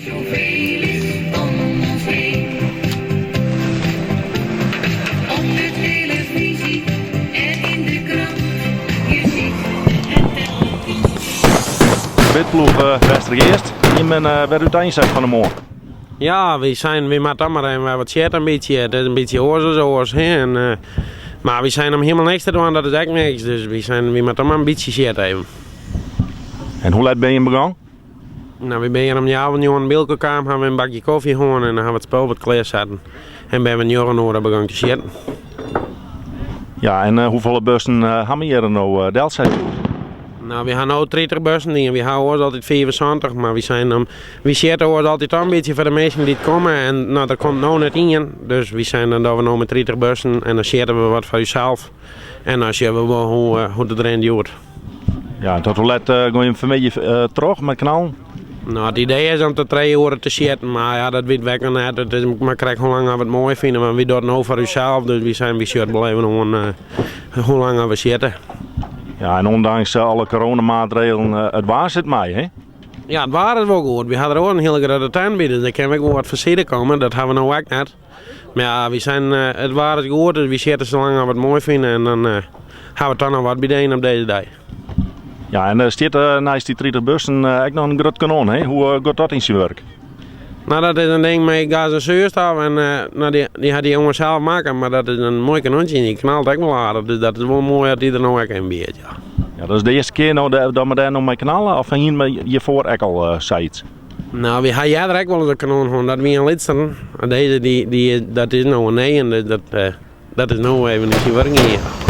Zoveel is om ons heen. Op de televisie en in de krant. Je ziet het telkens. Witploech Westergeast, jim binne wer úteinset fan 'e moarn. Ja, wy seinen, wy moatte dan mar even wer wat sjitte in bytsje. It is in bytsje oars as oars. Hè? En, mar wy seinen om hielendal niks te dwaan, dat is ek niks. Dus wy seinen, wy moatte dan mar in bytsje sjitte even. En hoe let binne jim begûn? No, wy binne hjir om healwei njoggenen by elkoar kaam, hawwe we in bakje kofje hân en dan hawwe we it spul wat klearsetten. En binne we njoggen oere begûn te sjitten. Ja, en hoefolle bussen hawwe we hjir no delset? No, wy hawwe no 30 bussen dien. Wy hawwe oars altyd 75, mar wy seinen om, wy sjitte oars altyd al in bytsje foar de minsken dy't komme en no, der komt no net ien. Dus wy seinen dan dogge we no mei 30 bussen en dan sjitte we wat foar ússels. En dan sjogge we wol hoe, hoe't it rint hjoed. Ja, en tot hoe let gean jim fanmiddei troch mei knallen? No, it idee is om tot trije oere te sjitten, mar ja, dat witte wy ek noch net. It is mar krekt hoe lang we it moai fine, want wy dogge it no foar ússels, dus wy seinen wy sjogge wol even oan hoe lang we sjitte. Ja, en ûndanks alle coronamaatregelen, it waar sit mei, hè? Ja, it waar is wol goed. Wy hawwe der oars in hiele grutte tent by, dus dêr kinne we ek wol wat ferside komme. Dat hawwe we no ek net. Mar ja, wy seinen, it waar is goed, dus wy sjitte sa lang as we it moai fine en dan hawwe we toch noch wat by op dizze dei. Ja, en der stiet neist dy 30 bussen ek noch in grut kanon, hè? Hoe giet dat yn syn wurk? No, dat is in ding mei gas en soerstof en no, dy hat dy jonge sels makke, mar dat is in moai kanontsje en dy knalt ek wol aardich, dus dat is wol moai dat dy der no ek even by is, ja. Ja, dat is de earste kear no dat we dêr no mei knalle, of hiene we hjirfoar ek al sayts? No, wy ha earder ek wolris in kanon hân, dat wie in lytseren. Dizze, dy, dy, dat is no in nijen, dus dat, dat is no even yn syn wurk gien.